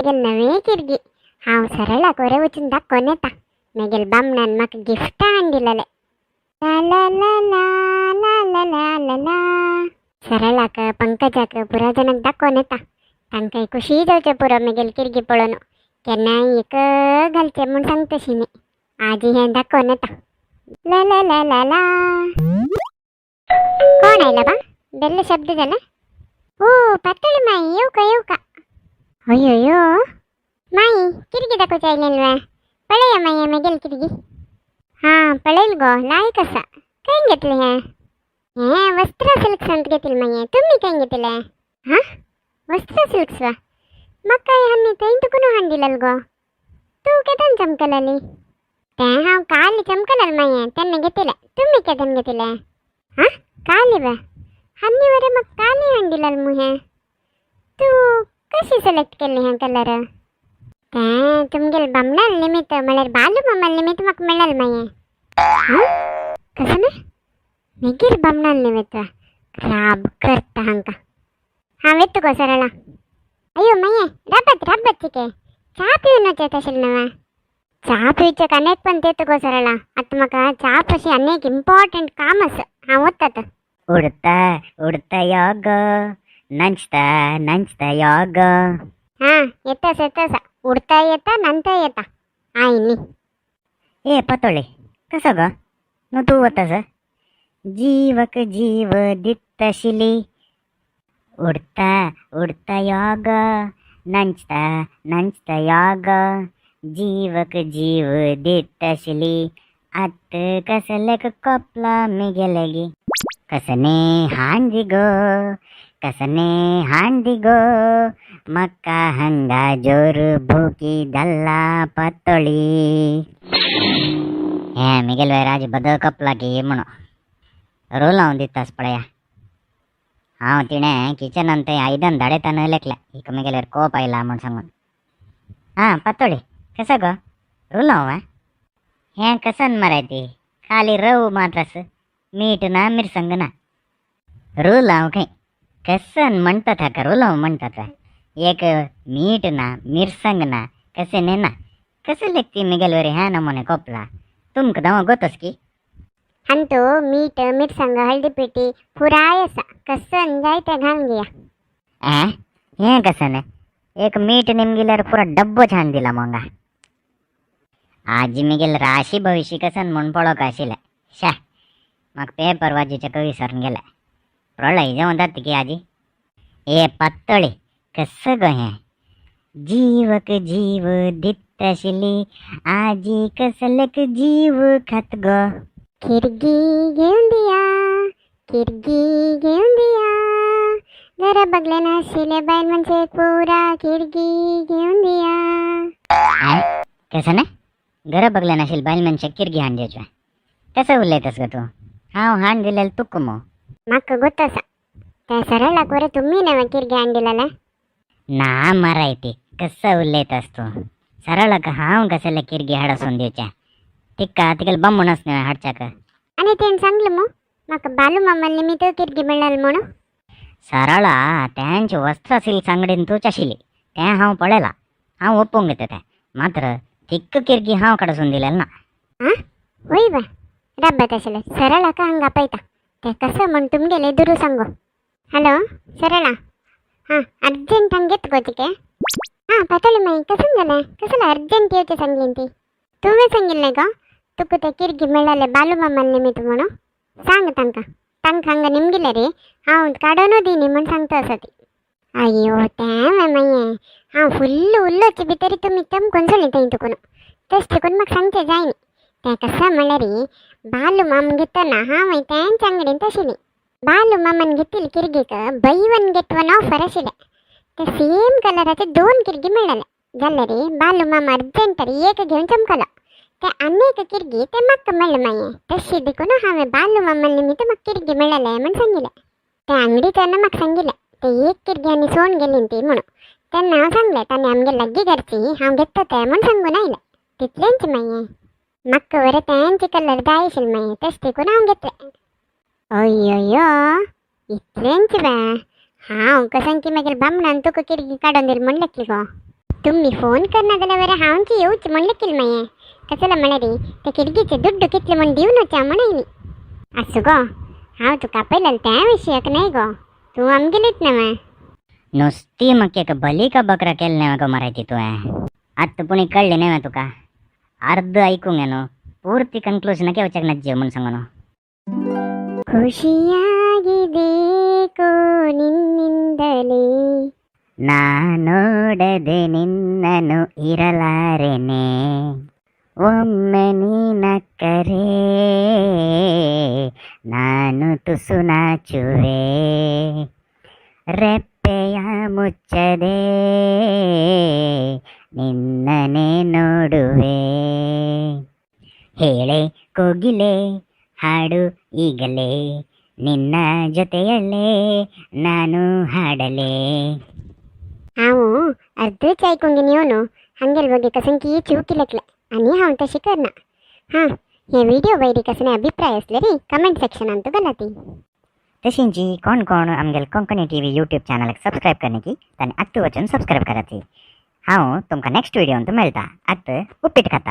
म्हगेल नवें किरगी. हांव सरळाक वरे वचून दाखोवन येता. म्हगेल बामणान म्हाका गिफ्टां हाडून दिलेलें. ला ला ला ला ला ला ला ला. सरळाक पंकजाक पुरा जाणांक दाखोवन येता. तांकांय खुशी जावचें पुरो म्हगेल किरगी पळोवन. केन्नाय एक घालचें म्हूण सांगता शी. आजी हें दाखोवन येता. ला ला ला ला ला. कोण आयला बा? बेल्ल शब्द जाला. ओ पातळी माई, येऊ का येऊ का? अय्यो माई, किरगी दाखोवचे आयलें न्हय? पळया माई म्हगेल किरगी. हां पळयल गो, लायक आसा. खंय घेतलें हें? हें वस्त्र सिल्क्सांत घेतलें मागीर. तुमी खंय घेतलें? हां वस्त्र सिल्क्स वा? म्हाका आनी थंय तुका हाडून दिलें गो. तूं केदन चमकलेली? तें हांव काल चमकलें मागीर तेन्ना घेतिलें. तुमी केदन घेतिलें? हां काली वा? आनी वरे म्हाका काली हाडून दिलें मु हें. तूं कशी सिलेक्ट केल्ली हें कलर? तें तुमगेल बामणाल निमित्त म्हळ्यार बालू मामाल निमित्त म्हाका मेळ्ळें मागीर. हां कसं ना? मागीर बामणाल निमित्त राब करता हांकां. हांव येता गो सरळा. अय्यो माये राबात राबात चिके, च्या पिवन वचत आशिल्लें न्हय? च्या पिवचेक अनेक पण तेत गो सरळा. आतां म्हाका च्या पशी अनेक इम्पॉर्टंट काम आसा. हांव वता आतां. उडता उडता यो गो, नाचता नाचता यो गो. हां येतास येतास, उडता येता नंतर येता आयनी. ए पातोळी, कसो गो न्हू तूं वतास? जीवक जीव दित्तशिली. उडता उडता यो गो, नाचता नाचता यो गो, जीवक जीव दित्तशिली. आत कसलेक कोपला मिगेलेगी. कसने हांदी गो, कसने हांदी गो, मक्का हंगा जोर भूकी दल्ला पातोळी. हे मिगेल राज बदल कपला की म्हणून रोलाव दितास पळया. हांव तिणें किचनान थंय आयदन धाडयताना लेखलें हिका मिगेल्यार कोप आयला म्हूण सांगून. हां पातोळी कसो गो रुलाव? वा हें कसन मरे ती खाली रव मात्र, मीठ ना मिरसंग ना. रुलाव खंय कसन म्हणतात हाका रुलाव म्हणतात. एक मीठ ना मिरसंग ना कशें ना कशें लेखती मिगेल वरी ह्या नमुने कोपला. तुमकां दाव गोतस की? अंतू मीठ मिरसांग हळदी पिठी पुराय आसा. कसन जाय तें घालून घेया. आ हें कसन एक मीठ निमगिल्यार पुरा डब्बो छान दिला मोंगा. आजी मिगेल राशी भविष्य कसन म्हूण पळोवंक आशिल्लें. शा म्हाका पेपर वाजीचे कवी सरून गेले. प्रळय जावन जाता की आजी. ए पातोळी कसं गो हें? जीवक जीव दित्तशिली, आजी कसलेक जीव खात गो. किरगी घेवन दिया, किरगी घेवन दिया, घरा बगले नाशिल्ले बायल मनशेक पुरा किरगी घेवन दिया. कसं ना घरा बगले नाशिल्ले बायल मनशेक किरगी हाण दिवचें? कसं उलयतास गो तूं? हांव हाण दिलेलें तुका मो. म्हाका गोत आसा तें सरळाक वरे तुमी नवें किरगी हाण दिलेलें. ना माराय ती कसं उलयतास तूं? सरळाक हांव कसले किरगी हाडसून दिवचें? तिका तिगेले बामणच न्हय हाडच्याक. आनी तेणें सांगलें मू म्हाका बालू मामा निमित्त किरगी मेळ्ळें म्हणून. सरळा तेंचे वस्त्र सिल्क्स अंगडीन तूच आशिल्ली तें हांव पळयलां. हांव ओपूंक घेता तें, मात्र तिक्क किरगी हांव काडसून दिलेलें ना. आं वय बा राबात आशिल्लें. सरळाक हांगा आपयता तें कसं म्हूण तुमगेलें दुरू सांगो. हॅलो सरळा, हां अर्जंट हांगा येता गो तिके. हां पातोळी माई कसं जालें? कसलें अर्जंट येवचें सांगली ती? तुवें सांगिल्लें गो तुका तें किरगी मेळ्ळेलें बालू मामान निमित्त म्हणून. सांग तांकां, तांकां हांगा निमगिलें रे हांव काडून दिनी म्हूण सांगता आसा ती. अय्यो तें मागीर हांव फुल्ल उल्लोची बी तरी तुमी चमकून सोडली थंय तुकून. तशें देखून म्हाका सांगचें जायनी. तें कसं म्हणल्यार बालू माम घेतना हांव तेंच्या अंगडींत आशिल्ली. बालू मामान घेतिल्ली किरगीक buy one get one offer आशिल्लें. ते सेम कलराचे दोन किरगी मेळ्ळेले जाल्यार बालू मामा अर्जंट एक घेवन चमकलो. ते आनी एक किरगी ते म्हाका मेळ्ळें मागीर. तशें देखून हांवें बालू मामा निमित्त म्हाका किरगी मेळ्ळेलें म्हूण सांगिल्लें. ते अंगडीच्यान म्हाका सांगिल्लें ते एक किरगी आनी सोण गेली ती म्हणून. तेन्ना हांव सांगलें ताणें आमगे लागीं घरची हांव घेता तें म्हूण सांगून आयलें. तितलेंच मागीर म्हाका बरें तेंचे कलर जाय आशिल्लें मागीर तशें देखून हांव घेतलें. अय्यो इतलेंच बे? हांव कसं की मागीर बामणान तुका किरगी काडून दिली म्हूण लेखली गो. तुम्ही फोन करना जाल्यार हांव की येवच म्हणलें किल मागीर कसला म्हळ्यार ते खिडकीचे दुड्डू कितले म्हण दिवन वचा म्हणयनी. आसूं गो, हांव तुका पयलें त्या विशयाक न्हय गो, तूं आमगेलीच न्हय. नुस्ती म्हाका एक बली का बकरा केलें न्हय गो मराठी तुवें. आतां पुणी कळ्ळें न्हय तुका? अर्द आयकूंक न्हू, पूर्ती कन्क्लूजन वचक नज्जे म्हूण सांगू न्हू. ಖುಷಿಯಾಗಿದೆ ನಿನ್ನಿಂದಲೇ. ನಾ ನೋಡದೆ ನಿನ್ನನು ಇರಲಾರೆನೆ, ಒಮ್ಮೆ ನೀನಕ್ಕರೆ ನಾನು ತುಸು ನಾಚುವೆ, ರೆಪ್ಪೆಯ ಮುಚ್ಚದೆ ನಿನ್ನನೆ ನೋಡುವೆ. ಹೇಳೆ ಕೋಗಿಲೆ ಹಾಡು ಈಗಲೇ, ನಿನ್ನ ಜೊತೆಯಲ್ಲೇ ನಾನು ಹಾಡಲೇ. हांव अर्दच आयकूंक येवन हांगेल बगे कसंकी चूक लकले आनी हांव तशें करना. हां, हे व्हिडिओ वयरी कसले अभिप्राय असले रे कमेंट सेक्शनान तुका घालाती. तशींची कोण कोण आमगेल कोंकणी टीव्ही यूट्यूब चॅनलाक सबस्क्रायब करने तांणी आत्त वचून सबस्क्रायब कराती. हांव तुमकां नेक्स्ट व्हिडियोन मेळटा. आत्त उपीट खाता.